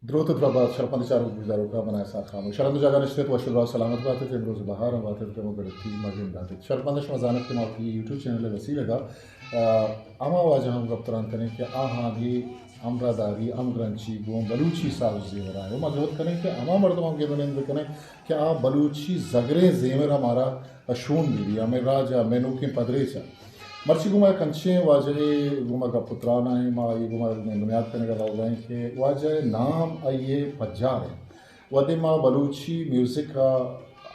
دروت ءُ درہبات شرپمند چاروک گوشداروکاں، من آں اسحاق خاموش۔ شر اندر جاگہ نشتگ ات، وش ءُ دراہ سلامت بات ات، امروز بہار ہم بات ات، کمو گڑتی مگند دات ات۔ شرپمند شما زانت کہ ما وتی یوٹیوب چینل ءِ وسیلگ ءَ، آ، ہما واجہاں گپ تران کنیں کہ آہانی ہمراہداری، ہمگرنچی گوں بلوچی ساز ءُ زیمر ءَ اِنت۔ ما جہد کنیں کہ ہما مردماں گد ءُ نند بکنیں کہ آ بلوچی زگریں زیمر ءَ مارا شون بہ بی، ہمے راج ءَ، ہمے نوکیں پدریچ ءَ۔ مرچی گوں ما یک انچیں واجہے گوں ما گپ ءُ تران ءَ ایں، ما آئی گوں ما نند ءُ نیاد کنگ ءَ روگ ءَ ایں کہ واجہ ءِ نام آئی ءِ پجار اِنت۔ وھدے ما بلوچی میوزک ءَ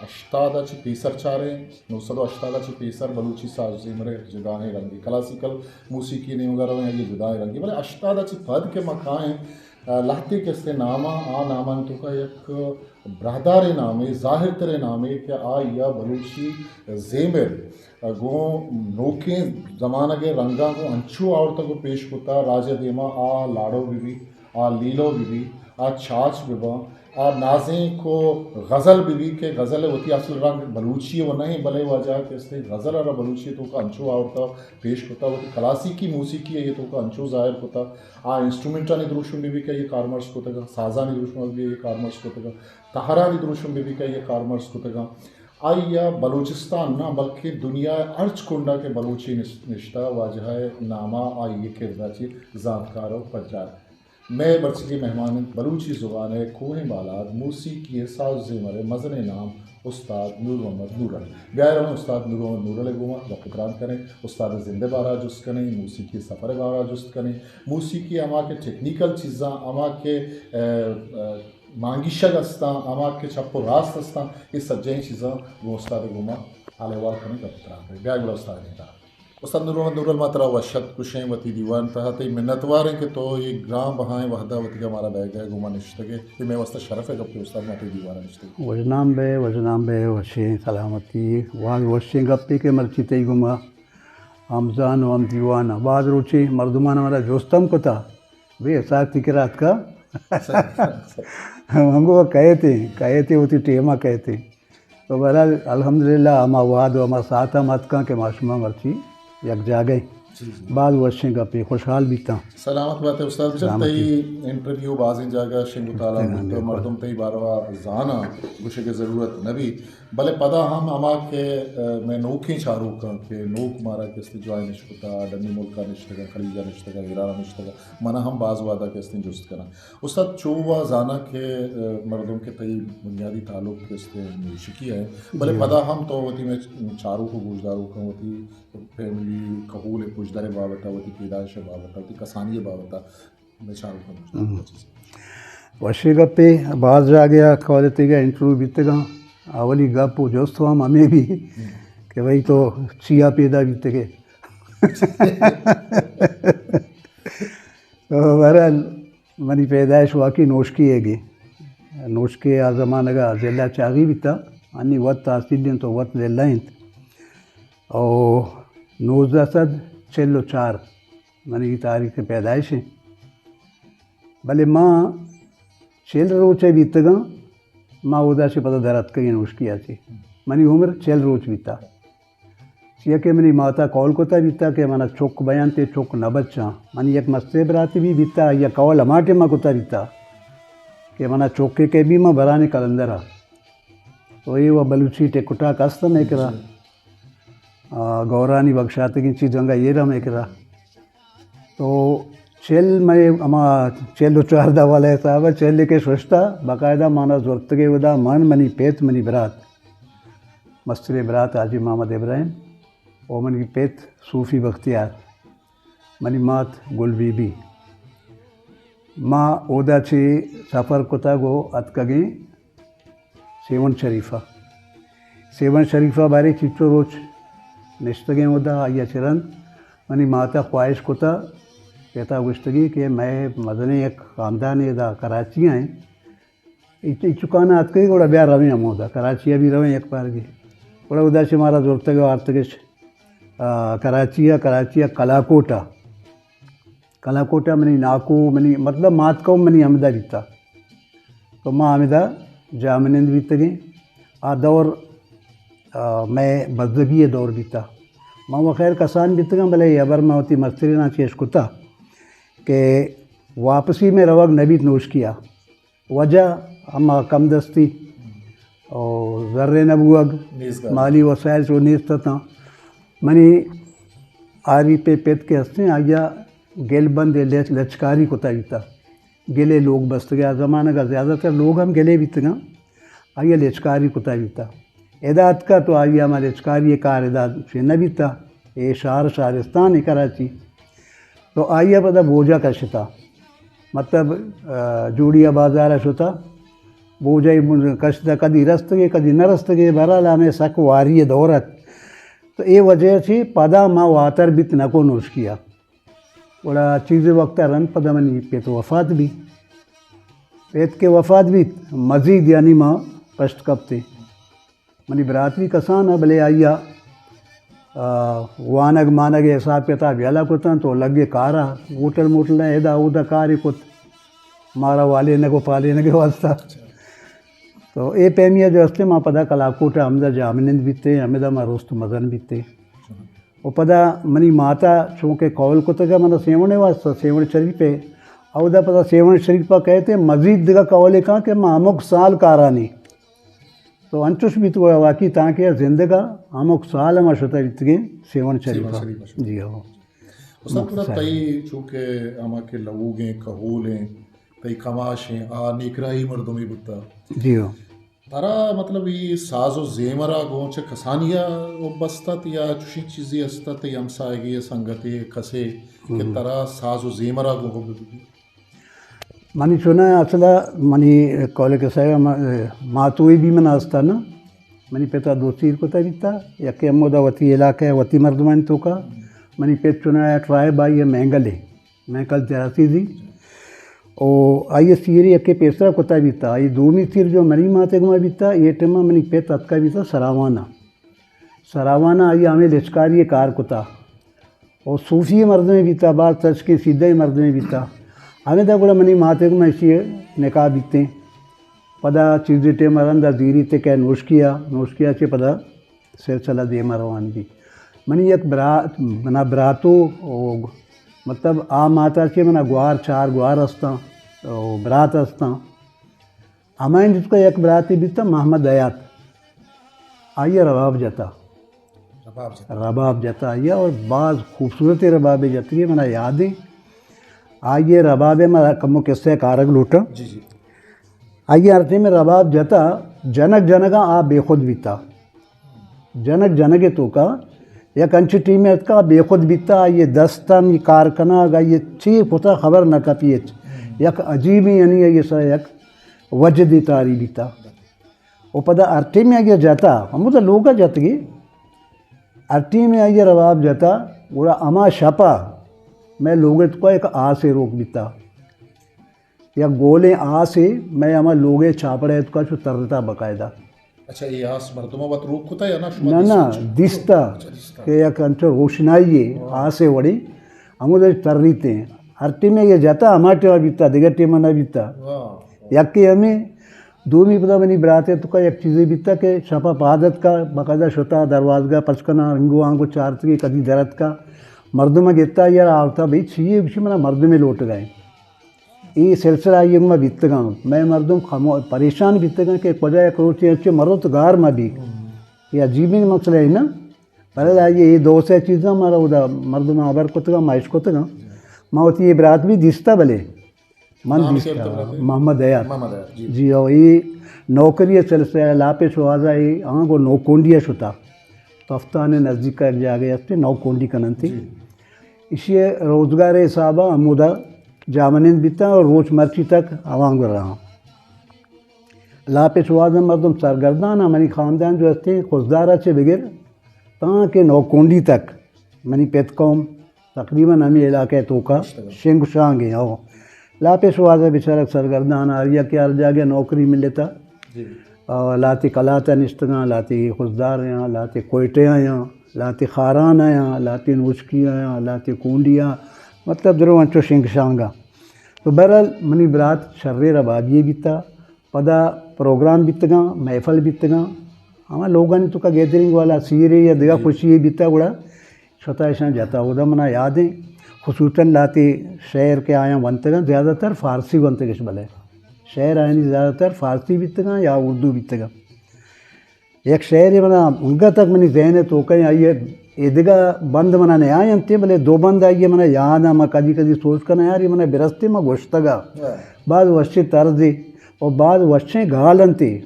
ہشتاد ءَ چہ پیسر چاریں، نو سد ءُ ہشتاد ءَ چہ پیسر بلوچی ساز زیمر ءِ جدائیں رنگے، کلاسیکل موسیقی ءِ نیمگ ءَ رویں، آئی ءِ جدائیں رنگے، بلے ہشتاد ءَ چہ پد کہ ما کائیں، آ، لہتے کہ استیں ناماں، آ نامانی توکا یک براہداریں نامے، ظاہر تریں نامے کہ آئی ءَ بلوچی زیمر گوں نوکیں زمانگ ءِ رنگاں گوں انچو آورتگ ءُ پیش کتگ، راج ءِ دیما آ لاڑو بہ بی، آ لیلو بہ بی، آ چاچ بہ باں، آ نازینک ءُ غزل بہ بی کہ غزل ءِ وتی اصل رنگ بلوچی ءَ نہ اِنت، بلے واجہ کہ استیں غزل ءَ را بلوچی ءِ توکا انچو آورتگ، پیش کتگ، وتی کلاسیکی موسیقی ءِ توکا انچو ظاہر کتگ۔ آ انسٹرومنٹانی دروشم بہ بی کہ آئی ءَ کارمرز کتگ، سازانی دروشم بہ بی آئی ءَ کارمرز کتگ، تہرانی دروشم بہ بی کہ آئی ءَ کارمرز کتگ۔ آئی ءَ بلوچستان نہ بلکیں دنیا ءِ ہرچ کنڈ ءَ کہ بلوچے نش-، نشتہ، واجہ ءِ نام ءَ آئی ءِ کرد ءَ چہ زانتکار ءُ پجار۔ مئے مرچیگیں مہمان اِنت بلوچی زبان ءِ کوہیں بالاد، موسیقی ءِ ساز ءُ زیمر ءِ مزنیں نام استاد نور محمد نورل۔ بیا رویں استاد نور محمد نورل ءِ گوما گپ ءُ تران کنیں، استاد ءِ زند ءِ بارہ ءَ جست کنیں، موسیقی ءِ سفر ءِ بارہ ءَ جست کنیں، موسیقی ءِ ہما کہ ٹیکنیکل چیزاں، ہما کہ، ا، ا، مانگیشگ استاں، ہما کہ چپ ءُ راست استاں، اے سجہیں چیزاں گوں استاد ءِ گوما حال احوال کنیں، گپ ءُ تران کنیں۔ بیا گڑا استاد ءِ تہا۔ استاد نور محمد نورل، ما ترا وش اتک گوشیں وتی دیوان ءِ تہا، تئی منتوار ایں کہ تو اے گران بہائیں وہد ءَ وتیگا مارا بیگ ءَ گوں ما نشتگ ئے۔ اے مئے واستہ شرف ءِ گپے استاد، ما تئی دیوان ءَ نشتگ۔ وژنام بئے، وژنام بئے، وشیں سلامتی، واز وشیں گپے کہ مرچی تئی گوما ہمزان ءُ ہم دیوان ءَ۔ باز روچے مردمان ءَ مارا جست ہم کتا، بھئی اسحاق تئی کرا اتکا؟ من گو کئیت ایں، کئیت ایں، وتی ٹیم ءَ کئیت ایں۔ تو بہرحال الحمدللہ ہما وہد ءُ ہما ساعت ہم اتکاں کہ ما شما مرچی یک جاگہ ایں۔ جی، جی۔ باز وشیں گپے، خوشحال بیتاں۔ سلامت بات ئے استاد۔ بچار سلامتی۔ تئی انٹرویو بازیں جاگہ شنگ ءُ تالان بوتگ، مردم تئی باروا زاناں، گوشگ ءِ ضرورت نہ بیت۔ بلے پدا ہم ہما کہ، ا، مئے نوکیں چاروکاں کہ نوک مارا کہ است جوائن اش کتا، ڈنی ملکا نشتگاں، خلیجا نشتگاں، ایرانا نشتگاں، منا ہم باز وہدا کہ استیں جست کناں۔ استاد، چو وا زاناں کہ، ا، مردم کہ تئی بنیادی تعلق کہ استیں میوزکی ءَ، بلے جی۔ پدا ہم تو وتی مئے چاروک ءُ گوشداروکاں وتی فیملی کہول ءِ پژدر ءِ بابت ءَ، وتی پیدائش ءِ بابت ءَ، وتی کسانی ءِ بابت ءَ، مئے چاروکاں گوشداروکاں ہم۔ چیزے۔ وشیں گپے، باز جاگہ ءَ کالج ءَ انٹرویو بیتگاں، اولی گپ ءُ جست ہم ہمے بی ہم۔ کہ بھئی تو چیا پیدا بیتگے؟ تو بہرحال منی پیدائش واقعی نوشکی ءَ گی۔ نوشکی آ زمانگ ءَ ضلع چاغی بیتا، انی وت تحصیل انت ءُ وت ضلع انت۔ او نوزدہ سد چل ءُ چار منی تاریخ پیدائش انت۔ بلے ما چل روچ ءَ بیتگاں، ما اودا چہ پدا در اتکگیں نوشکی ءَ چہ۔ منی عمر چل روچ بیتا۔ چیا کہ منی ماتا قول کتا بیتا کہ منا چک بینت، چک نہ بچاں۔ منی یک مستریں براتے بی بیتا، آئی ءَ قول ہما ٹائما کتا بیتا کہ منا چکے کہ بی، من برانی قلندر ءَ۔ تو اے و بلوچی ٹک ٹاک است مئے کرا۔ آ، گورانی بکشاتگیں چیز انگا ایر مئے کرا۔ تو چل مئے ہما چل ءُ چار دا والا حساب ءَ چل کہ ششتا، باقاعدہ مانا زرتگے اودا من، منی پت، منی برات، مستریں برات حاجی محمد ابراہیم ءُ منی پت صوفی بختیار، منی مات گل بی بی۔ ما اودا چہ سفر کتگ ءُ اتکگیں سیون شریف ءَ۔ سیون شریف ءَ بارے چیچو روچ نشتگیں اودا، آئی ءَ چہ رند منی مات ءَ خواہش کتا، پت ءَ گوشتگی کہ مئے مزنیں یک خاندانے ادا کراچی ءَ انت، اچ-، اچکان ءَ اتکگی، گڑا بیا رویں ہمودا، کراچی ءَ بھی رویں یک بارگی۔ گڑا اودا چہ مارا زرتگ ءُ آرتگش، آ، کراچی ءَ، کراچی ءَ کلاکوٹ ءَ۔ کلاکوٹ ءَ منی ناکو، منی مطلب مات قوم منی ہمدا بیتا۔ تو ما ہمدا جاہ منند بیتگیں۔ آ دور، آ، مئے بزگی ءِ دور بیتا۔ ما و خیر کسان بیتگاں، بلے اے ہبر ما وتی مستریناں چہ اش کتا کہ واپسی مئے روگ نہ بیت نوشکی ءَ۔ وجہ ہما کم دستی اور زر نہ بوگ، مالی وسائل چو نیست اتاں۔ منی آریپ ءِ پت کہ ہستیں، آئی ءَ گل بند ءِ لچ-، لچکاری کتا بیتا۔ گل ءِ لوگ بستگے، آ زمانگ ءَ زیادہ تر لوگ ہم گل ءِ بیتگاں، آئی ءَ لچکاری کتا بیتا۔ ادا اتکا تو آئی ءَ ہما لچکاری ءِ کار ادا چہ نہ بیتا، اے شہر شہرستان ءِ کراچی۔ تو آئی ءَ پدا بوجا کشتا، مطلب، آ، جوڑی ءَ بازار ءَ شتا، بوجا ءَ کشتا، کدی رستگے، کدی نہ رستگے، بہرحال ہمے سک واری ءِ دور ات۔ تو اے وجہ چہ پدا ما واتر بیت نکو نوشکی ءَ۔ گڑا چیزے وقت ءَ رند پدا منی پت وفات بی۔ پت کہ وفات بیت، مزید یعنی ما پشت کپتے۔ منی برات بی کسان ءَ، بلے آئی ءَ، آ، وانگ مانگ ءِ حساب کتاب یلہ کتاں تو لگے کار ءَ، ہوٹل موٹل ءَ ادا اودا کارے کت، مارا والینگ و پالینگ ءِ واسطہ۔ تو اے پیمی ءَ جو ہستے ما پدا کلاکوٹ ءَ ہمدا جاہ منند بیتے، ہمدا ما رست مزن بیتے۔ و پدا منی ماتا چونکہ قول کتگا منا سیونے واسطہ سیون شریف ءَ، اودا پدا سیون شریف ءَ کہتے مزید دگہ قولے کاں کہ ما ہمک سال کارانی۔ تو انچوش بیت گڑا واقعی تانکہ زندگا ہمک سال ہما شتہ بیتگیں سیون شریف ءَ۔ جی ہو۔ استاد، گڑا تئی چونکہ ہما کہ لوگیں کہولیں، تئی کماشیں، آ نیکراہی مردمے بوتا۔ جی ہو۔ ترا مطلب اے ساز و زیمر ءَ گوں چہ کسانی ءَ حب است ات یا چوشیں چیزے است ات، تئی ہمساہگے ءَ سنگتے کسے کہ ترا ساز و زیمر ءَ گوں حب بہ بیت؟ منی چوناہا اصل ءَ منی کولک صاحب ءَ ما-، ماتوئی بھی من است نا، منی پتا دو سیر کتا بیتا، یکے ہمودا وتی علاقہ ءَ وتی مردمانی توکا، منی پت چوناہا ٹرائب آئی ءَ مینگل ءَ۔ مینگل جراسی زی۔ او آئی ءَ سیری یکے پیسرا کتا بیتا، آئی دومی سیر جو منی ماتے گما بیتا، اے ٹیما منی پت اتکا بیتا سراوانا۔ سراوانا آئی ہمیں لچکاری کار کتا۔ او صوفی مردمے بیتا، باز تچکیں سیدھے مردمے بیتا۔ ہمیں دا گڑا منی ماتے گما اشی نکاح بیتیں۔ پدا چیزے ٹیم رندا زیری تے کہ نوشکیا، نوشکیا چے پدا سلسلہ دیما روان بی۔ منی یک برات، منا براتو، او، مطلب، آ ماتا چہ منا گوار، چار گوار استاں، او، برات استاں۔ ہمائیں جتکا یک براتے بیتا محمد حیات۔ آئی ءَ رباب جتا۔ رباب جتا۔ رباب جتا آئی ءَ، اور باز خوبصورت ربابے جتگی، منا یاد ہے۔ آئی ءِ ربابے ما کمو قصہ کارگ لوٹاں۔ جی، جی۔ آئی ءَ ہر ٹیم رباب جتا، جنک جنگا آ بے خود بیتا۔ جنک جنگ ءِ توکا یک انچیں ٹیمے اتکا بے خود بیتا، آئی ءِ دستانی کار کنگ، آئی ءِ چی کتا خبر نہ کپی اچ۔ یک عجیبیں یعنی آئی ءِ سرا یک وجدے تاری بیتا۔ و پدا ہر ٹیمے آئی ءَ جتا، ہمودا لوگا جتگی، ہر ٹیمے آئی ءَ رباب جتا، گڑا ہما شپا مئے لوگ ءِ توکا یک آسے روک بیتا۔ یک گولیں آسے مئے ہما لوگے چاپڑے اتکا چو ترتا باقاعدہ۔ اچھا، اے آس مردماں وت روک کتا یا نہ شما نہ، نہ، دیستا؟ دیستا۔ اچھا، دیستا۔ کہ یک انچو روشنائی ہے، واہ۔ آسے وڑی، ہمودا تریتے۔ ہر ٹیمے یہ جتا، ہما ٹیما بیتا، دگہ ٹیما نہ بیتا۔ واہ۔ یکے ہمیں، دومی پدا منی براتے توکا یک چیزے بیتا کہ شپا پاد اتکا، باقاعدہ شتا، دروازگا پچ کنا، انگو آنگو چارتگی، کدی در اتکا، مردم گتا، یار آورتا بھئی چیے، گوشی منا مردمے لوٹگا ہے۔ اے سلسلہ آئی ءَ گوما بیتگاں۔ مئے مردم خمو-، پریشان بیتگاں کہ کجا یک روچے انچو مرو تو گار مہ بی۔ اے عجیبیں مسئلہ ہے نا۔ بلے آئی ءَ اے دو سے چیزاں مارا اودا مردم ہبر کتگاں، ما اشکتگاں۔ ما وتی اے برات بھی دیستا بلے۔ من نام دیستا۔ کیا تھا برات؟ محمد حیات۔ محمد حیات، جی۔ جی، او اے نوکری ءِ سلسلہ لاپے شوازا اے آنگو نوکونڈی ءَ شتا۔ تو ہفتان ءِ نزدیک یک جاگہے ہستے نوکونڈی کننتے۔ جی۔ ایشی ءِ روزگار ءِ حساب ءَ ہمودا جاہ منند بیتاں اور روچ مرچی تک آوانگو رہاں۔ لاپے شوازاں مردم سرگردان آں، منی خاندان جو ہستیں خضدار ءَ چہ بگر تاں کہ نوکونڈی تک منی پت قوم تقریباً ہمے علاقہ ءِ توکا شنگ شانگ ایں۔ او لاپے شوازا بیچارگ سرگردان آں، ہر یکے ہر جاگہ نوکری ملتا۔ جی۔ آ، لاتے کلات ءَ نشتگاں، لاتے خضدار آں، لاتے کوئٹہ آیاں، لاتے خاران آیاں، لاتے نوشکی آیاں، لاتے کونڈی آ، مطلب درو انچو شنگ شانگا۔ تو بہرحال منی برات شرے ربابی بیتا، پدا پروگرام بیتگاں، محفل بیتگاں، ہما لوگانی توکا گیدرنگ والا سیرے یا دگہ جی۔ خوشی بیتا گڑا شتا اشاں جتا۔ اودا منا یاد ایں، خصوصاً لاتے شعر کہ آیاں ونتگاں، زیادہ تر فارسی ونتگش بلے۔ شعر آیانی زیادہ تر فارسی بیتگاں یا اردو بیتگاں۔ یک شعرے منا انگت تک منی ذہن ءِ توکا ایں، آئی ءِ اے دگہ بند منا نیاینت، بلے دو بند آئی ءِ منا یاد اَں، ما کدی کدی سوچ کناں، یار، اے منا برستے، ما گوشتگ اَ۔ ہاں۔ باز وشیں طرزے و باز وشیں گال اَنت اے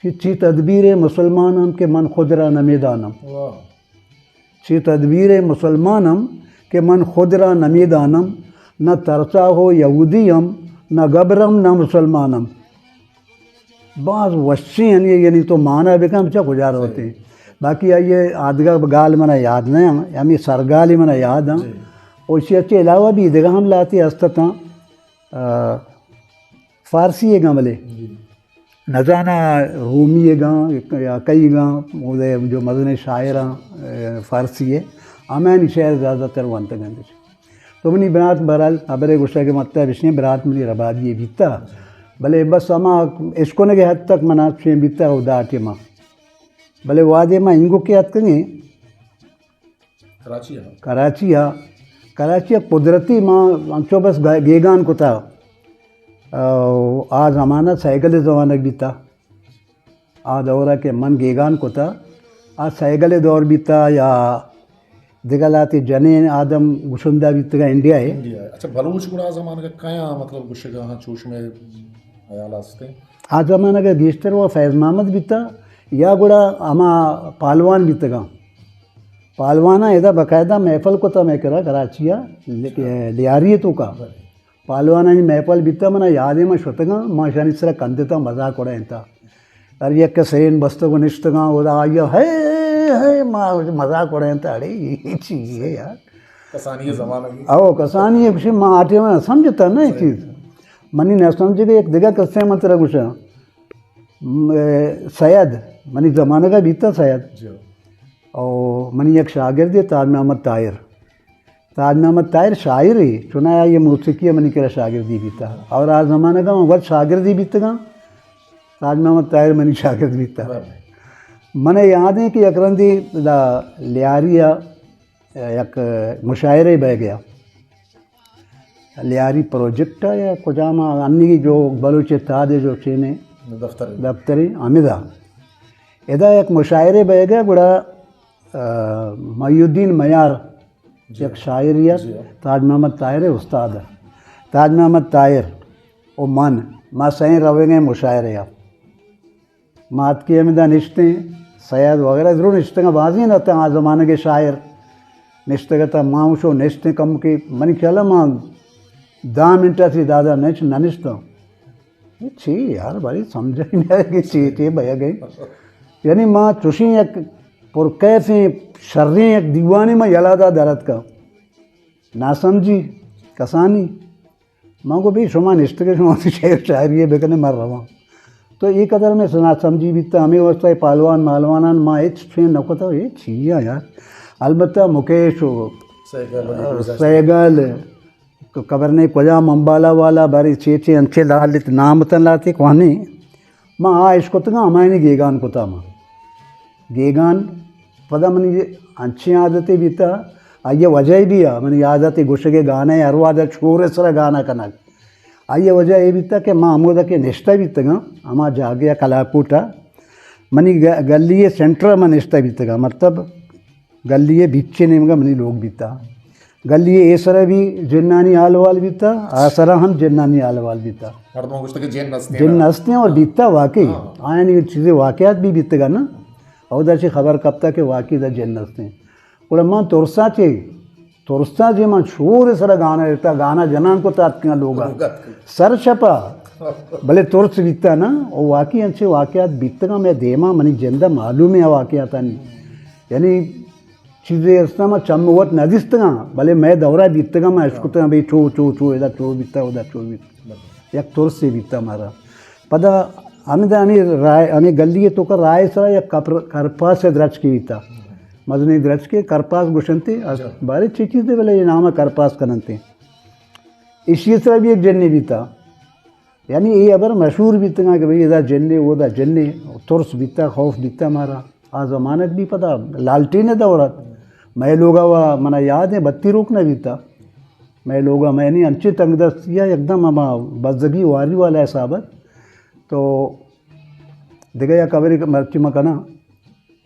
کہ چی تدبیر مسلمانم کہ من خود را نمیدانم۔ واہ۔ چی تدبیر مسلمانم کہ من خود را نمیدانم، نہ ترسا ہو یہودیم، نہ گبرم، نہ مسلمانم۔ باز وشیں، یعنی، یعنی تو مانا بکن، چا کجا روتے۔ صحیح۔ باقی آئی ءِ آدگہ گال منا یاد نہ اَں، ہمے سرگالی منا یاد اَں۔ جی۔ و ایشی ءَ چہ علاوہ بھی دگہ ہم لہتے ہست اتاں، آ، فارسی ئیگاں بلے۔ جی۔ نزاناں رومی ئیگاں یا کئی ئیگاں، اودے جو مزنیں شاعراں، آ، فارسی ءِ، ہمایانی شعر زیادہ تر ونتگ اَنت۔ تو منی برات، بہرحال، ہبرے گوشگ ءِ مطلب اش ایں، برات منی ربابی یے بیتا، بلے بس ہما اشکنگ ءِ حد تک منا چین بیتا او دا ٹیما۔ بلے وہدے ما اینگو کہ اتکگیں کراچی ءَ۔ کراچی ءَ، کراچی ءَ قدرتی ما انچو بس گا-، گیگان کتا۔ آ، آ زمانہ سائیکل ءِ زمانگ بیتا۔ آ دور ءَ کہ من گیگان کتا، آ سائیکل ءِ دور بیتا یا دگہ لہتے جنین آدم گشندہ بیتگاں انڈیا ءَ۔ انڈیا ءَ۔ اچھا، بلوچ گڑا آ زمانگ ءَ کئے آں، مطلب، گشگ ءَ آں، چو شمئے ہیال ءَ است ایں؟ آ زمانگ ءَ گیشتر و فیض محمد بیتا یا گڑا ہما پالوان بیتگاں۔ پالواناں ادا باقاعدہ محفل کتا مئے کرا کراچی ءَ، ل-، لیاری ءِ توکا۔ بلے۔ پالوانانی محفل بیتا، منا یاد ایں، من شتگاں، ما اشانی سرا کندتاں، مزاق اڑائینتا۔ ہر یک ءَ سرین بستگ و نشتگاں، اودا آئی ءَ ہے، ہے، ما مزاق اڑائینتا، اڑے، اے چی ہے یار؟ کسانی ءِ زمانگ۔ او، کسانی ءِ، گوشی، ما آ ٹیم ءَ نہ سمجھتا نا اے چیز۔ منی نہ سمجھگ ءِ یک دگہ قصہ من ترا گوشاں۔ م-، سید، منی زمانگ ءَ بیتا سید۔ جی۔ او منی یک شاگردے تاج محمد طاہر۔ تاج محمد طاہر شاعرے، چوناہا آئی ءِ موسیقی ءَ منی کرا شاگردی بیتا۔ اور آ زمانگ ءَ من وت شاگردے بیتگاں، تاج محمد طاہر منی شاگرد بیتا۔ بلے۔ من ءَ یاد ایں کہ یک رندے دا لیاری ءَ یک مشاعرے بئیگ ءَ، لیاری پروجیکٹ ءَ یا کجام ءَ، انی جو بلوچ اتحاد ءِ جو چین ایں دفتر۔ دفتر ایں، ہمدا۔ ادا یک مشاعرے بئیگ ءَ، گڑا، آ، محی الدین میار جی۔ یک شاعرے ات، جی۔ تاج محمد طاہر ءِ استاد ات۔ تاج محمد طاہر و من، ما سئیں روگ ءَ ایں مشاعرے ءَ۔ ما اتکیں ہمدا نشتیں، سید وغیرہ درو نشتگاں، بازیں اتاں آ زمانگ ءِ شاعر نشتگ اتاں، ما ہم شو نشتیں کم کہ منی خیال ءَ ما دہ منٹ ءَ چہ زیادہ نش-، نہ نشتاں۔ اے چی یار، باری سمجھ ءَ نہ آئی کہ چی، چی بئیگ ءَ۔ یعنی ما چوشیں یک پرکیفیں شریں یک دیوانے ما یلہ دا در اتکاں۔ ناسمجھی، کسانی۔ من گو، بھئی، شما نشتگے، شما وتی شعر شاعری ءَ بکنے، من رواں۔ تو اے قدر مئے ناسمجھی بیتا، ہمے واسطہ اے پالوان مالوانان ما ہچ چین نہ کتا، اے چی آ یار؟ البتہ مکیش و سیگل، سیگل، خبر نہیں کجام امبالہ والا، باری چے چے انچے لالت نام تن لاتے کوانی۔ ما آ اشکتگاں، ہمایانی گیگان کتا ما۔ گیگان پدا منی انچیں عادتے بیتا، آئی ءِ وجہ بھی آ، منی عادتے گوشگ ءِ گانا ءِ ہر وہد ءَ شور ءِ سرا گانا کنگ۔ آئی ءِ وجہ اے بیتا کہ ما ہمودا کہ نشتہ بیتگاں، ہما جاگہ ءَ کلاکوٹ ءَ، منی گ-، گلی ءِ سینٹر ءَ ما نشتہ بیتگاں، مطلب گلی ءِ بیچ ءِ نیمگ ءَ منی لوگ بیتا۔ گلی ءِ اے سرا بھی جنانی حال وال بیتا، آ سرا ہم جنانی حال وال بیتا۔ مردم گوشتا کہ جن ہستیں جن نا۔ ہستیں اور بیتا واقعی۔ ہاں۔ آیانی چیزے واقعات بھی بیتگا نا۔ اودا چہ خبر کپتا کہ واقعی دا جن ہستیں۔ گڑا من ترسا چے، ترسا چے من شور سرا گانا دیتا، گانا جنان کو تاتکاں لوگا۔ لوگا۔ سر شپا۔ بلے ترس بیتا نا، او واقعی انچے واقعات بیتگا مئے دیما، منی جندا معلوم ہے واقعاتانی۔ یعنی چیزے استاں ما چم وت نہ دیستگاں، بلے مئے دورا بیتگاں، ما اشکتگاں، بھئی چو، چو، چو، ادا چو بیتا، ادا چو بیتا۔ یک ترسے بیتا مارا۔ پدا ہمدا ہمے راہ، ہمے گلی ءِ توکا راہ ءِ سرا یک کپر-، کرپاس ءِ درچکے بیتا۔ مزنیں درچکے کرپاس گوشنتے، بارے چی چیزے، بلے اے نام ءَ کرپاس کننتے۔ ایشی ءِ سرا بھی یک جنے بیتا۔ یعنی اے ہبر مشہور بیتگاں کہ بھئی ادا جنے، اودا جنے، ترس بیتا، خوف بیتا مارا۔ آ زمانگ بھی پدا لالٹین ءِ دور ات۔ مئے لوگا وا منا یاد ہے بتی روک نہ بیتا۔ مئے لوگ ءَ مئے نی انچیں تنگ دستی ءَ یکدم ہما بزگی واری والا حساب ات۔ تو دگہ یک خبرے مرچی من کناں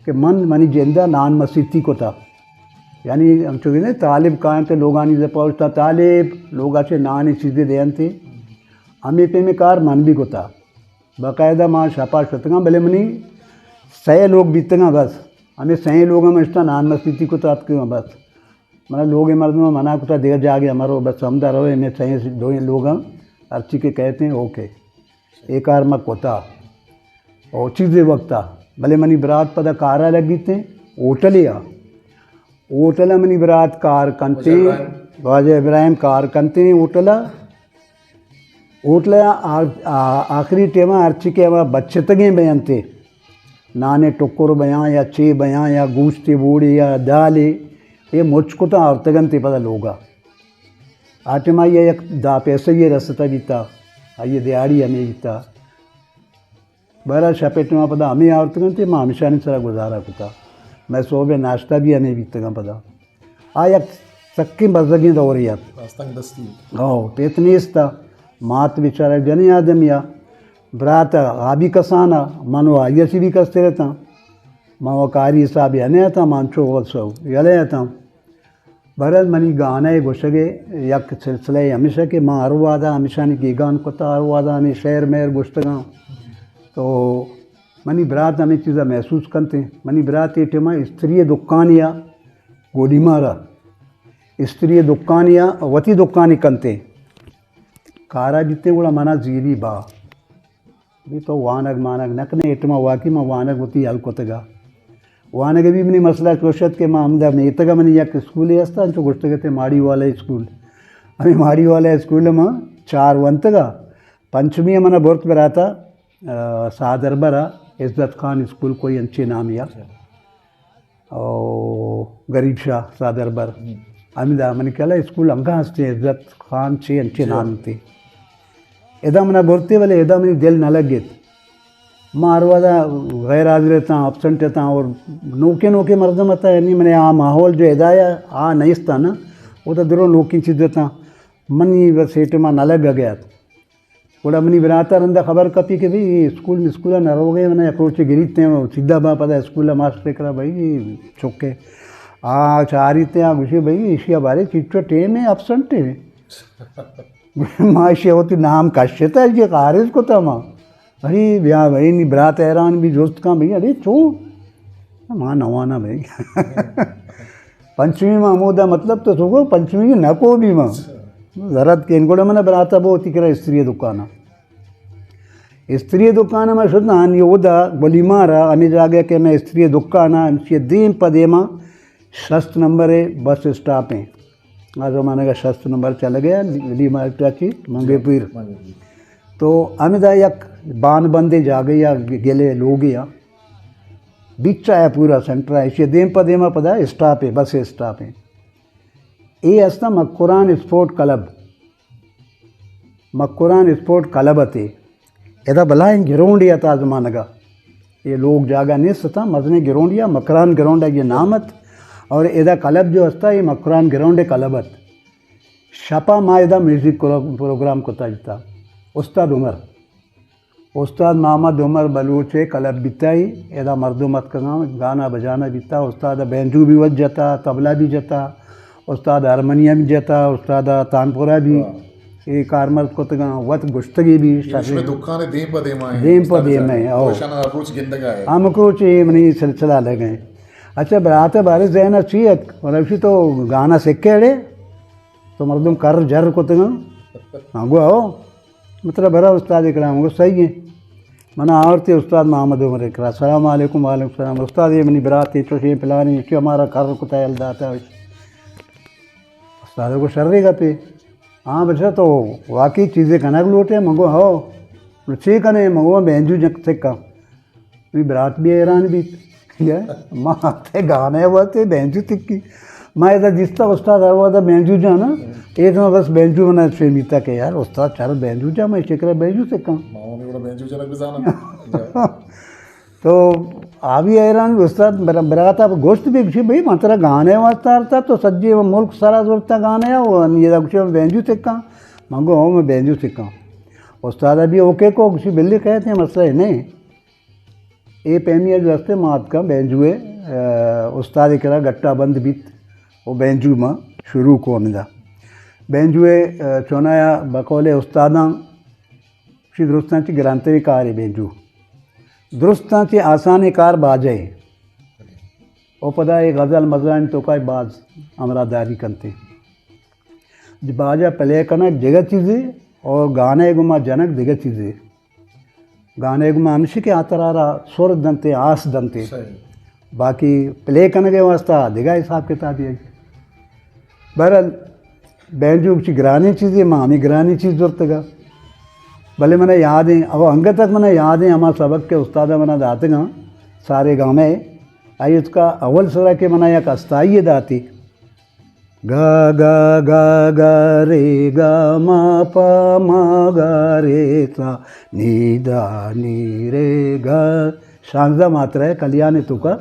کہ من منی جند ءَ نان مسیتی کتا، یعنی ہمچو کہ طالب کاینت لوگانی دپ ءَ اوشتاں، طالب لوگ ءَ چہ نان چیزے دینت، ہمے پیمیں کار من بھی کتا۔ باقاعدہ ما شپا شتگاں، بلے منی سئے لوگ بیتگاں بس۔ ہمے سئیں لوگ ہم اشتاں نان مسیتی کتا اتکگاں بس۔ منا لوگ مردم منع کتا دگہ جاگے مرو، بس ہمدا رو، ہمے سئیں دوئیں لوگ ہم ہرچی کہ کہتے ہیں، اوکے۔ اے کار ما کتا۔ او چیزے وقتا۔ بلے منی برات پدا کارا لگیتے، ہوٹلے آ۔ ہوٹل ءَ منی برات کار کنتیں، واجہ ابراہیم۔ واجہ ابراہیم کار کنتیں ہوٹل ءَ۔ ہوٹل ءَ آ-، آ-، آخری ٹائم ءَ ہرچی کہ ہما بچتگیں بینتے، نانے ٹکر بیاں یا چے بیاں یا گوشتے بوڑے یا دالے، اے مچ کتاں آورتگنتے پدا لوگ ءَ۔ آ ٹائم ءَ آئی ءَ یک دہ پیسہ یے رستا بیتا، آئی ءِ دیہاڑی ہمے بیتا۔ بہرحال شپ ءِ ٹائم ءَ پدا ہمے آورتگ انت، ما ہمشانی سرا گزارہ کتا۔ مئے سہب ءِ ناشتہ بھی ہمے بیتگاں پدا۔ آ یک سکیں بزگیں دورے ات۔ راستنگ دستی۔ ہو، پت نیست ءَ۔ مات بیچارہ جنیں آدمی ءَ۔ برات ءَ آ بھی کسان ءَ، من و آئی ءَ چہ بھی کستر اتاں۔ من و کاری حساب ءَ نہ اتاں، من چو وت سو یلہ اتاں۔ بہرحال منی گانا ءِ گوشگ ءِ یک سلسلہ ءِ ہمیش ءَ کہ من ہر وہد ءَ ہمیشانی گیگان کتا، ہر وہد ءَ ہمے شعر مہر گوشتگاں۔ تو منی برات ہمے چیز ءَ محسوس کنت۔ منی برات اے ٹائم ءَ استری ءِ دکانے ءَ گولیمار ءَ، استری ءِ دکانے ءَ وتی دکانے کنت۔ کارا بیت گڑا منا زیری با۔ بھی تو وانگ مانگ نہ کنے، اے ٹائم ءَ واقعی من وانگ وتی حل کتگ ءَ۔ وانگ ءَ بھی منی مسئلہ چوش ات کہ من ہمدا میتگ ءَ منی یک اسکولے است، انچو گوشتگ ات ماڑی والا اسکول۔ ہمے ماڑی والا اسکول ءَ من چار ونتگ ءَ۔ پنچمی ءَ من برت براتا، آ، ساہ دربر ءَ عزت خان اسکول کوئی انچے نامے ءَ۔ او غریب شاہ ساہ دربر۔ ہمدا منی خیال ءَ اسکول انگا ہستیں، عزت خان چے انچے نام انت۔ ادا منا برتے، بلے ادا منی دل نہ لگت۔ ما ہر وہدا غیر حاضر اتاں، ابسنٹ اتاں، اور نوکے نوکے مردم اتاں، یعنی منی آ ماحول جو ادا یا آ نیستا نا، وہ تو درو نوکیں چیز اتاں۔ منی بس اے ٹائم ءَ نہ لگ گیا۔ گڑا منی برات ءَ رندا خبر کپی کہ بھئی، اے اسکول مسکول ءَ نہ روگ ءَ، من یک روچے گریت ایں، سیدھا با پدا اسکول ءَ ماسٹر ءِ کرا، بھئی، چکے۔ آ چاریت ایں، آ گوشی، بھئی، ایشی ءَ بارے چچو ٹیم ہے، ابسنٹ ہے۔ ما ایشی ءَ وتی نام کشتا، ایشی ءَ خارج کتا ما۔ ارے بیا بھئی، نی برات حیران بھی جست کن بھئی، ارے چو؟ ما نوانا بھئی۔ پنچمی ما ہمودا مطلب تو سوگو پنچمی نہ کو بھی ما۔ زرت کہ انگوڑا من براتا بو تی کرا استری دکانا۔ استری دکانا ما شد نانی اودا گلی مارا ہمیں جاگہ کہ میں استری دکانا ہمشی دیم پہ دیما شست نمبر ہے بس اسٹاپ ہیں۔ آ زمانگ ءَ شست نمبر چلگ ءَ، لی-، لی مارکیٹ ءَ چی منگے پیر۔ تو ہمدا یک بان بندیں جاگہے ءَ، گلے لوگے ءَ۔ بیچ ءَ پورا سینٹر ءَ، ایشی دیم پہ دیم ءَ پدا اسٹاپ ہے، بس اسٹاپ ہے۔ اے ہستا Makran sport club. Makran sport club اتے۔ ادا بلاہیں گراؤنڈے ات آ زمانگا۔ اے لوگ جاگہ نیست اتاں، مزنیں گراؤنڈے ءَ، مکران گراؤنڈ ءَ یہ نام ات۔ اور ادا کلب جو ہستا، یہ مکران گراؤنڈ کلب ات۔ شپا ما ادا میوزک کرو-، پروگرام کتا جتا۔ استاد عمر۔ استاد محمد عمر بلوچ ءِ کلب بیتائی، ادا مردم اتکگاں، گانا بجانا بیتا، استاد بینجو بھی وت جتا، طبلہ بھی جتا، استاد ہارمونیم جتا، استاد تانپورہ بھی۔ اے کارمرد کتگاں، وت گشتگی بھی۔ اے شمئے دکان دیم پہ دیم ءَ ایں، دیم پہ دیم ءَ ایں، او۔ ہمک روچ اے منی سلسلہ لگیں۔ اچھا، برات بارے ذہن ءَ چی ات؟ مطلب، تو گانا سکھے اڑے؟ تو مردم کر جر کتگاں۔ ہاں، گو او۔ مطلب، برا استاد کرام، گو صحیح ہے۔ منا آورتی استاد محمد عمر کرا۔ السلام علیکم۔ وعلیکم السلام۔ استاد، یہ منی برات ہے، چوشیں پلانی، چو ہمارا کر کتا یل داتا۔ استاد کو شر گپے۔ ہاں بچہ، تو واقعی چیزے کنگ لوٹے؟ من گو ہو۔ نو چے کنے؟ من گو بینجو جک سکا۔ منی برات بھی حیران بیت۔ یا، ما تے گانے واسطے بینجو تکی۔ ما ادا دیستا استاد ہر وقت بینجو جانا۔ اے تو بس بینجو بنا شے میتا کہ یار استاد چار بینجو جا، میں شکر بینجو سکا۔ ما ہوں گڑا بینجو جنک بزانا۔ تو آ بھی حیران، استاد برا-، براتا گوشت بھی گوشی، بھئی من ترا گانے واسطہ آرتا، تو سجے ملک سرا زورتا گانے، او یہ گوشی من بینجو سکاں۔ من گو ہو، من بینجو سکاں۔ استاد بھی اوکے کو، گوشی بلی کہتے ہیں، مسئلہ ہی نہیں۔ اے پیمی جو ہستے ما اتکاں بینجو ءِ، آ، استاد ءِ کرا گٹا بند بیت و بینجو ما شروع کو ہمدا۔ بینجو ءِ، آ، چونایا بقول استاداں چی درستاں چی گرانتریں کارے بینجو۔ درستاں چی آسانیں کار باجہ ءِ۔ او پدا اے غزل مزلانی توکا باز ہمراہ داری کنتے۔ باجہ پلے کنگ دگہ چیزے اور گانے گما جنگ دگہ چیزے۔ گانے گما ہمشی کہ آ ترا را سر دنتے، آس دنتے۔ صحیح۔ باقی پلے کنگ ءِ واسطہ دگہ حساب کتابے۔ بہرحال، بینجو چی گرانیں چیزے، ما ہمیں گرانیں چیز زرتگا۔ بلے منا یاد ایں، او انگت تک منا یاد ایں، ہما سبق کہ استاد منا داتگاں، سارے گامے، آئی اس کا اول سرا کہ منا یک استائی داتی۔ گا گا گا گا رے گا ما پا ما گا رے سا نی دا نی رے گا۔ شانزدہ ماترا ءِ کلیان ءِ توکا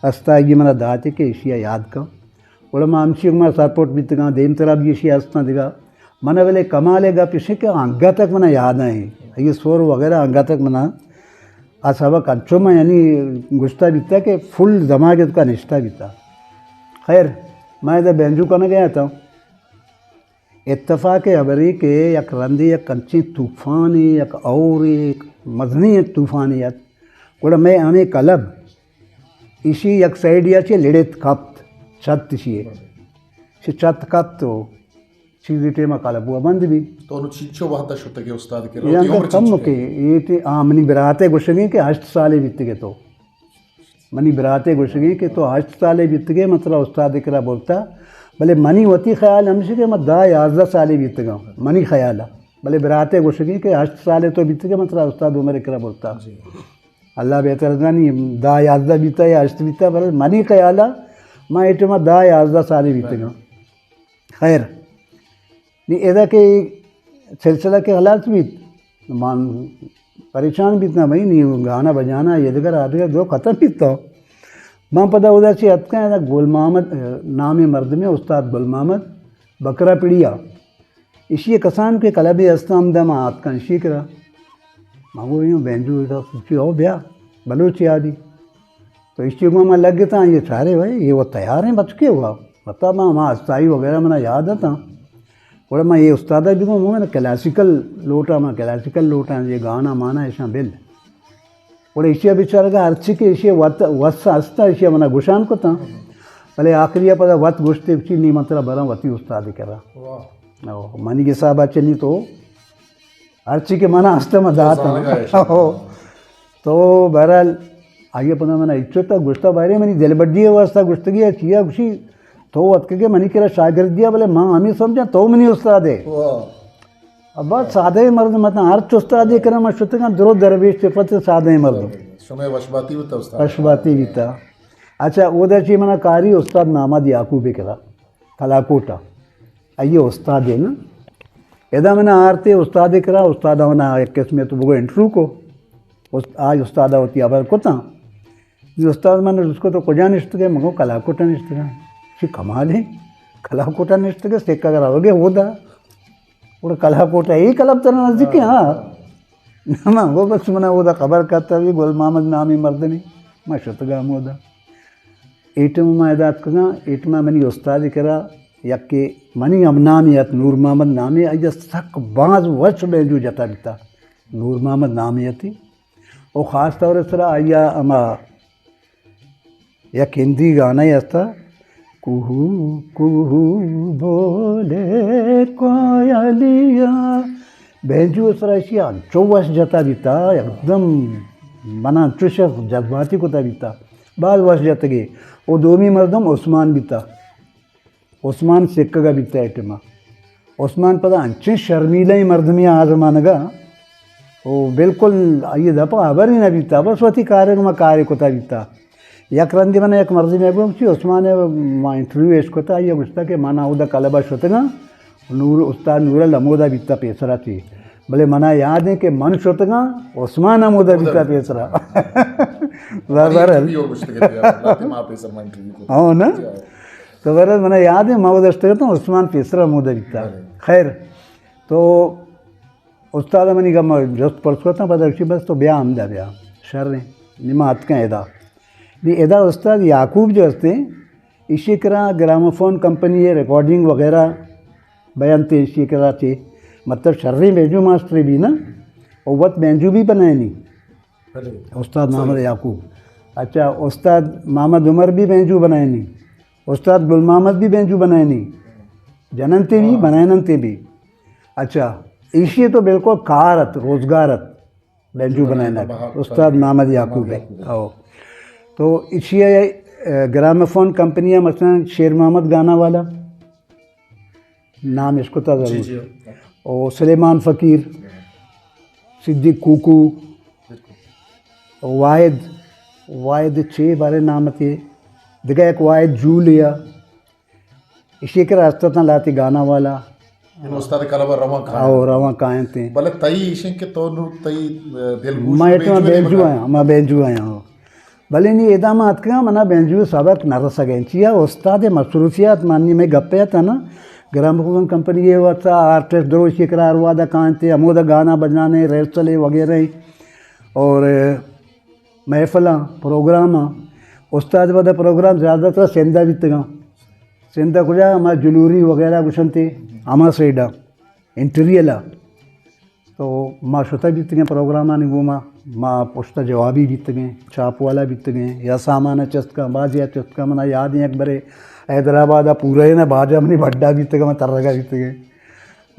استائی منا داتی کہ ایشی ءَ یاد کن۔ گڑا ما ہمشی ما سپورٹ بیتگاں، دیمترا بھی ایشی ہستاں دگہ۔ منا بلے کمال ءِ گپ ایشی کہ انگت تک منا یاد ایں۔ یہ سور وغیرہ انگت تک منا آ سبق انچو من یعنی گوشتا بیتا کہ فل دماغ ءِ توکا نشتا بیتا۔ خیر، من ادا بینجو کنگ ءَ اتاں۔ اتفاق ءِ ہبرے کہ یک رندے یک انچیں طوفانے، یک ہورے، یک مزنیں یک طوفانے ات۔ گڑا مئے ہمے کلب ایشی یک سائیڈیا چہ لڑت کپت، چھت ایشی ءِ۔ چہ چھت کپت و چیزی ٹیما کلب ءَ بند بی۔ تو نو چنچو وہدا شتگے استاد ءِ کرا؟ یا وتی عمر کم چنچو کہ اے؟ اے تے آ منی برات ءِ گوشگیں کہ ہشت سالے بیتگے تو۔ منی برات ءِ گوشگیں کہ تو ہشت سالے بیتگے، من ترا استاد ءِ کرا برتا۔ بلے منی وتی خیال ہمشی کہ من دہ یازدہ سالے بیتگاں، منی خیال ءَ۔ بلے برات ءِ گوشگیں کہ ہشت سالے تو بیتگے، من ترا استاد عمر ءِ کرا برتا۔ جی۔ اللہ بہتر زانی، دہ یازدہ بیتا یا ہشت بیتا، بلے منی خیال ءَ من اے ٹیما دہ یازدہ سالے بیتگاں۔ خیر، نی ادا کہ سلسلہ کہ خلاص بیت، من پریشان بیت نا بھئی، نی گانا بجانا، یہ دگر آ دگر جو ختم بیت تو۔ من پدا ادا چی اتکاں، ادا گل محمد، نام مردمے استاد گل محمد بکرا پڑیا۔ ایشی کسان کہ کلبے ہستاں ہمدا ما آتکاں ایشی کرا۔ ما گو ایوں بینجو ادا سوچی ہو بیا، بلوچی آدی۔ تو ایشی گو ما لگتاں، یہ چارے بھائی، یہ وہ تیار ہیں بچکے ہوا۔ بتا ما، ما استائی وغیرہ منا یاد اتاں۔ گڑا ما یہ استاد بھی گو، من کلاسیکل لوٹا، ما کلاسیکل لوٹا، یہ گانا مانا ایشاں بل۔ گڑا ایشی ءَ بیچارگ ءَ ہرچی کہ ایشی ءِ وت، وس ہست ءَ ایشی ءَ منا گوشان کتاں، بلے آخری ءَ پدا وت گوشتے، چی نی من ترا براں وتی استاد ءِ کرا۔ واہ۔ او، منی حساب ءَ چنی تو ہرچی کہ منا ہست ءَ من داتاں۔ زانگ ءَ اش۔ او، تو بہرحال آئی ءَ پدا منا اچو تا گوشتا، بارے منی دلبڈی ءِ واسطہ گوشتگی ءَ چیا گوشی، تو اتکگے منی کرا شاگردی ءَ، بلے من ہمیں سمجھاں تو منی استاد ئے۔ واہ۔ ابا سادہ مردم اتاں، ہر چ استادے کرا ما شتگاں، درو درویش صفت سادہ مردم۔ شمئے وشباتی بوتا استاد۔ وشباتی بیتا۔ اچھا، اودا چی منا کاری استاد محمد یعقوب کرا، کلاکوٹا۔ آئی استاد ہے نا۔ ادا منا آرتے استاد کرا، استاد منا ایک قسمے تو بگو انٹرویو کو۔ است-، آج استاد ہوتی خبر کتاں۔ نی استاد من جست کو تو کجا نشتگے؟ من گو کلاکوٹا نشتگاں۔ چی کمال ہے، کلاکوٹا نشتگے، سکا اگر ہوگے ہودا۔ اور کلاکوٹا اے کلب ترا نزدیک ہے؟ ہاں۔ من گو بس منا ہودا خبر کرتا بھی گل محمد نامی مردنی، من شتگا ہودا۔ ایٹم ما ادا اتکگاں، ایٹم منی استاد کرا، یکے منی ہم نامی ات، نور محمد نامی، آئی سک باز وش بینجو جتا بیتا۔ نور محمد نامی اتی۔ و خاص طور سرا آئی ءَ ہما یک ہندی گانا ہستا، کوہو کوہو بولے کوئلیا، بینجو سرا ایشی انچو وش جتا بیتا، یکدم منا انچو شخص جذباتی کتا بیتا، باز وش جتگی۔ و دومی مردم عثمان بیتا۔ عثمان سکگا بیتا اے ٹیما۔ عثمان پدا انچیں شرمیلہ مردمے آ زمانگا، او بالکل آئی دپا خبر ہی نہ بیتا، بس وتی کارے گما کارے کتا بیتا۔ یک رندے منا یک مردمے گو چی عثمان ما انٹرویو اش کتا، آئی گوشتا کہ من اودا کلبا شتگاں، نور، استاد نورل ہمودا بیتا پیسرا چی۔ بلے منا یاد ہے کہ من شتگاں، عثمان ہمودا بیتا پیسرا۔ بہرحال۔ انٹرویو گوشتگ ات یار، لہتے ما پیسر ما انٹرویو کو۔ ہاں نا؟ جی ہاں۔ تو بہرحال منا یاد ہے، ما وہ دشتگ اتاں، عثمان پیسر ہمودا بیتا۔ بلے۔ خیر، تو استاد منی گما جست پرس کتاں، پدا گوشی، بس تو بیا ہمدا بیا۔ شر ہیں۔ نی ما اتکاں ادا۔ نی ادا استاد یعقوب جو ہستے، ایشی کرا گراموفون کمپنی ہے، ریکارڈنگ وغیرہ بیانتے ایشی کرا چے۔ مطلب شریں بینجو ماسٹر بھی نا، اور وت بینجو بھی بنائنی۔ بلے۔ استاد محمد یعقوب۔ اچھا، استاد محمد عمر بھی بینجو بنائنی، استاد گل محمد بھی بینجو بنائنی، جننتے بھی، ہاں۔ بنائننتے بھی۔ اچھا، ایشی تو بالکل کار ات، روزگار ات، بینجو بنائنا۔ استاد محمد یعقوب ہے۔ او۔ تو ایشی ہے، اے، گراموفون کمپنی ہے، مثلاً شیر محمد گانا والا۔ نام اشکتا ضرور۔ جی، جی۔ او سلیمان فقیر، صدیق کوکو، بالکل۔ واحد، واحد چے بارے نام تے، دگہ ایک واحد جولیا، ایشی کرا استتاں لہتے گانا والا۔ ان استاد کلب رواں کائیں۔ او رواں کائیں تے۔ بلے تئی ایشیں کہ تو نو تئی، اے، دل گوش ما ایٹما بینجو بینجو آیاں، ما بینجو آیاں۔ بلے نی ادا ما اتکگاں، منا بینجو سبق نہ رسگ ء۔ چیا استاد مصروفیات، مانی میں گپے ات نا، گراموفون کمپنی یہ واسطہ آرٹسٹ دروشی کرا ہر وہدا کائیں تے، ہمودا گانا بجانے، ریہرسل وغیرہ اور محفلاں، پروگراماں۔ استاد ودا پروگرام زیادہ تر سندھا بیتگاں۔ سندھا کجا؟ ہما جلوری وغیرہ گوشنتے، ہما سیڈا۔ انٹری ء۔ تو ما شتہ بیتگیں پروگرامانی گوما، ما پشت ء جوابی بیتگیں، چاپ والا بیتگیں، یا سامان ء چست کن، بازی ء چست کن۔ منا یاد ایں یک برے حیدرآباد ء پورین ء باجا منی بڈا بیتگ، من ترگا بیتگیں۔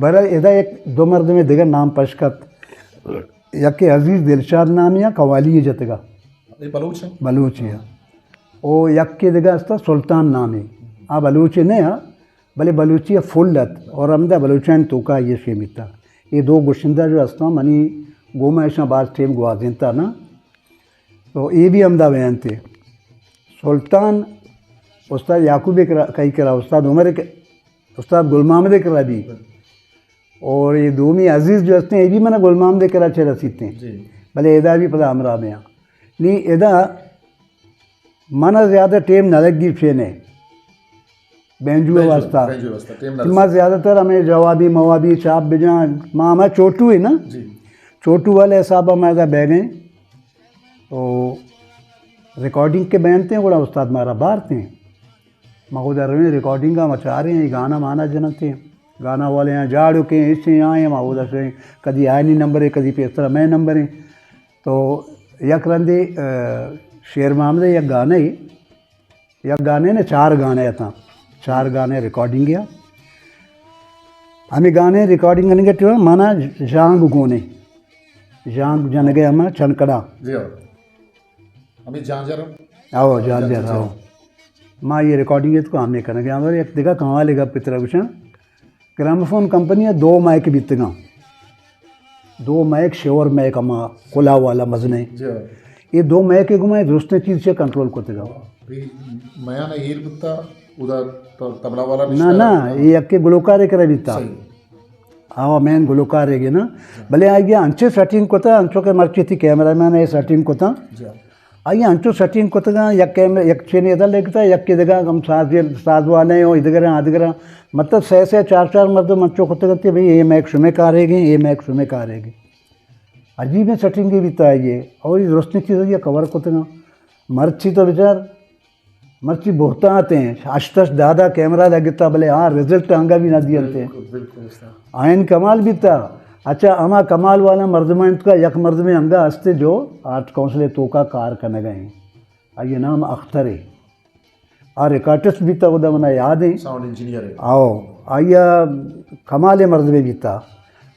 بہرحال ادا یک دو مردمے دگہ نام پش کت، یکے عزیز دلشاد نامی ء قوالی ء جتگا۔ اے بلوچ ہیں؟ بلوچی ء۔ او یکے دگہ استا سلطان نامی، آ بلوچے نہ آ، بلے بلوچی ء فل ات اور ہمدا بلوچانی توکا آئی ء شیمیتا۔ اے دو گشندہ جو استاں، منی گوما اشاں باز ٹیم گوازینتا نا۔ تو اے بھی ہمدا بینتے۔ سلطان استاد یعقوب ء کرا، کئی کرا، استاد عمر ء ک-، استاد گل محمد ء کرا بھی۔ اور یہ دومی عزیز جو ہستے ہیں، یہ بھی منا گل محمد ء کرا چہ رسیتے ہیں۔ جی۔ بلے ادا بھی پدا ہمراہ میں آں۔ نی ادا منا زیادہ ٹیم نہ لگی پچینے بینجو بینجو، واسطہ۔ بینجو واسطہ ٹیم نہ ما لگی۔ زیادہ تر ہمیں جوابی موابی چاپ بجان، ما ہما چوٹو ہے نا، جی۔ چوٹو والے حساب میں ادا بہ گئے۔ تو ریکارڈنگ کے بینتے ہیں، گڑا استاد مارا بارتے ہیں۔ ما اودا رویں ریکارڈنگ ء ما چاریں، اے گانا مانا جننتے ہیں۔ گانا والے ہیں جاڑو کے ایسے آئے ہیں، ما اودا سے کدی آئینی نمبر ہے، کدی پیسرا میں نمبر ہیں۔ تو یک رندے، آ، شیر محمد ء یک گانے، یک گانے نے چار گانے اتاں، چار گانے ریکارڈنگ یا۔ ہمیں گانے ریکارڈنگ کرنے کے ٹائم مانا جانگ گونے، جانگ جنگے ہما چنکڑا۔ جی ہاں۔ ہمیں جانجر ہم؟ آؤ، جانجر، جانجر، آؤ۔ جی۔ ما یہ ریکارڈنگ ہے تو ہم نہیں کرنے گیا، ہمارے یک دگہ کمال ہے گپ پترا گوشاں۔ گراموفون کمپنی ء دو مائک بیتگاں۔ دو مائک، شیور مائک، ہما کلا والا مزنیں۔ جی۔ یہ دو مائک گما درستیں چیز سے کنٹرول کرتے گا۔ بھی میان ہیر بتا، ادا ت-، طبلہ والا نہ، نشتہ نہ، ہے۔ یہ یکے گلوکار کرا بیتا۔ صحیح۔ آوا مین گلوکار ہے گے نا۔ جی۔ بلے آئی انچے سیٹنگ کتا، انچو کہ مرچی تھی کیمرہ مین ہے سیٹنگ کتا۔ جی۔ آئی انچو سیٹنگ کتگاں، یک کیمرہ، یک چینے ادا لگتا، یک کے دگا ہم ساز، ساز والے ہیں، اور ادگراں، ادگراں۔ مطلب، سہ، سہ، چار، چار مردم انچو کتگاں کہ بھئی، اے مائک شمے کارے گے، اے مائک شمے کارے گے۔ عجیب سیٹنگ بیتا ہے یہ، اور یہ درستیں چیز یہ کور کتگاں۔ مرچی تو بچار، مرچی بہتات ہیں، ہشت ہشت دہ دہ کیمرہ لگتا، بلے آ رزلٹ انگا بھی نہ دیتے۔ بالکل، بالکل، استاد۔ آئین کمال بیتا۔ اچھا، ہما کمال والا مردم انت کا، یک مردم انگا ہستے جو آرٹ کونسل توکا کار کنگا ہیں۔ آئی نام اختر ہے۔ آ ریکارڈسٹ بیتا، خدا منا یاد ہیں۔ ساؤنڈ انجینئر ہے۔ آؤ، آئی کمال مردم بیتا۔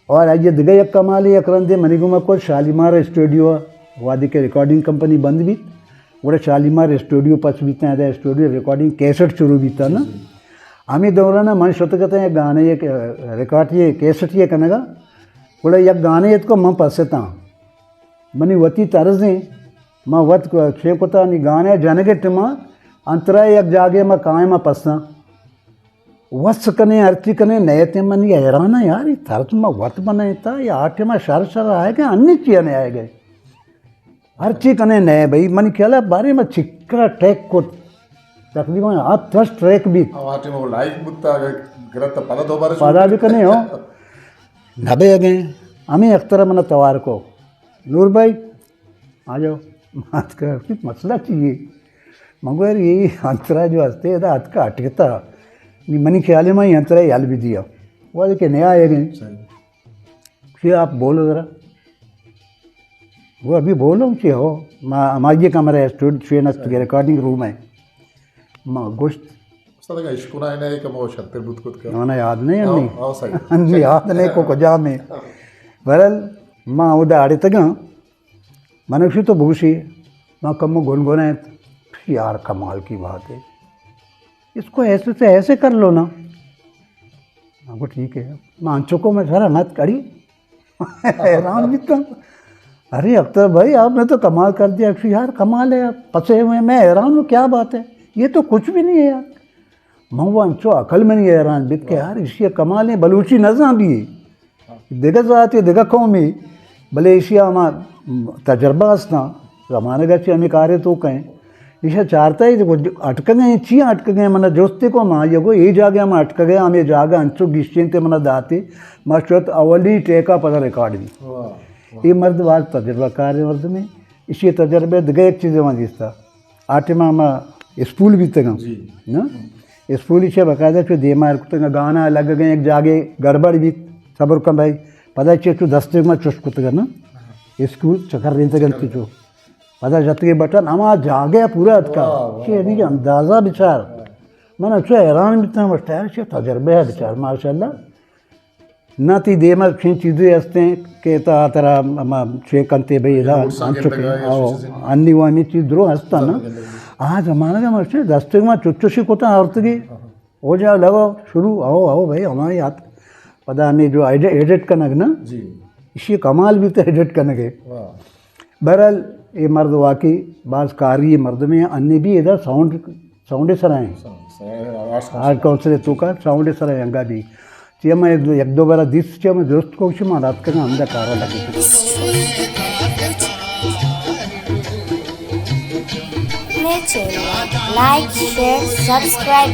اور آئی دگہ یک کمال یک رندے منی گوما کو شالیمار اسٹوڈیو، وادی کے ریکارڈنگ کمپنی بند بیت۔ گڑا شالیمار اسٹوڈیو پچ بیتاں، ادا اسٹوڈیو ریکارڈنگ کیسٹ شروع بیتا نا۔ جی، جی۔ ہمیں دوران من شتگتاں یک گانے، یک ریکارڈ، یہ کیسٹ یہ کنگا۔ گڑا یک گانے ات کو من پستاں۔ منی وتی طرز ہیں، من وت کو-، چے کتا نی گانے جنگ ٹما، انترا یک جاگے ما قائم پستاں۔ وس کنے، ہرچی کنے، نئے تے من یہ حیران ہے یار، یہ طرز ما وت بنائے تا، یہ آٹے ما شر شر آئے گئے، انی چیئے نہیں آئے گئے۔ ہر چی کنے نئے بھئی، منی خیال ءَ بارے ما چکرا ٹریک کت، تقریباً ہفت ہشت ٹریک بیت۔ ہاں، آ ٹائم وہ لائیو بوتا، اگر گرت پدا دوبارہ شروع پدا بھی کنے ہو۔ نہ بے اگیں، ہمیں اختر منا توار کو، نور بھائی، آ جاؤ۔ بات کر، مسئلہ چی ہے؟ من گو یار، یہ انترا جو ہستے، ادا اتکا اٹکتا۔ نی منی خیال میں یہ انترا یل بھی دیا۔ وہ کہ نیا آئے گئے۔ صحیح۔ کہ آپ بولو ذرا۔ وہ ابھی بولو کہ ہو، ما، ہماری یہ کمرہ ہے، اسٹوڈ-، شوین است، صحیح۔ ریکارڈنگ روم ہے۔ ما گوشت۔ استاد، اگاں اشکنائے نہ کہ مو شرتر بوت کت کہ۔ منا یاد نہیں، ہاں، انی۔ ہاں، صحیح۔ انی یاد نہیں کو کجا میں۔ بہرحال، ما اودا اڑتگاں۔ من گوشی تو بگوشی، ما کمو گنگنائت۔ یار کمال کی بات ہے، اس کو ایسے سے ایسے کر لو نا۔ من گو ٹھیک ہے۔ من انچو کو میں سر مت کڑی۔ حیران بیتاں۔ ارے اختر بھائی، آپ نے تو کمال کر دیا۔ گوشی یار کمال ہے، پسے ہوئے، میں حیران ہوں، کیا بات ہے، یہ تو کچھ بھی نہیں ہے یار۔ من وہ انچو عقل منی حیران بیت کہ یار، ایشی کمال ہے، بلوچی نہ زان بھی۔ دگہ ذاتے، دگہ قومے، بلے ایشی ہما تجربہ ہستاں، زمانگ ءَ چہ ہمے کارے تو کئیں۔ ایشی چارتا ہے کہ اٹکگیں، چی اٹکگیں، منا جستے کو ما یہ کو، اے جاگہ ہم اٹکگیں، ہمے جاگہ انچو گیشینتے منا داتے، ما شت اولی ٹیکا پدا ریکارڈ بھی۔ واہ، واہ۔ اے مرد باز تجربہ کار مردمے، ایشی تجربہ دگہ ایک چیزے ما دیستا۔ آ ٹائم ءَ ما اسپول بیتگاں۔ جی۔ نا؟ اسپولی چہ باقاعدہ چو دیما کتگاں، گانا لگگیں، یک جاگے گڑبڑ بیت، صبر کن بھائی۔ پدا چہ چو دستے ما چش کتگاں نا؟ اسکول چکر رینتگاں چو۔ پدا جتگے بٹن، ہما جاگے پورا اتکا۔ واہ، واہ، چہ یعنی کہ واہ۔ اندازہ بچار۔ من اچو حیران بیتاں، بس ٹائر چہ تجربہ ہے بچار، ماشاءاللہ۔ نہ تئی دیما چین چیزے ہستیں کہ تا ترا ہما چے کنتے بھئی ادا موٹر سائیکل انچو کہ، لگا یا او، ایسی چیزیں؟ انی و ہمے چیز درو ہستاں نا۔ سمجھ لگی۔ آ زمانگ ءَ مرچی دستے ما چچوشی کتا آورتگی۔ ہاں۔ او جا لگا شروع، او، او بھئی ہماری ہاتھ۔ پدا ہمیں جو ایڈ-، ایڈٹ کنگ نا۔ جی۔ ایشی کمال بیت ایڈٹ کنگ ہے۔ واہ۔ بہرحال، اے مرد واقعی باز کاری مردمے، انی بھی ادا ساؤنڈ، ساؤنڈ سرا ہیں۔ Sound, sound, arts council. Art council تو کا ساؤنڈ سرا انگا بھی۔ چیا میں یک دو بارا دیست، چیا میں درست کو، شما رات کرنا ہمدا کارا لگے۔ میرے چینل لائک، شیئر، سبسکرائب۔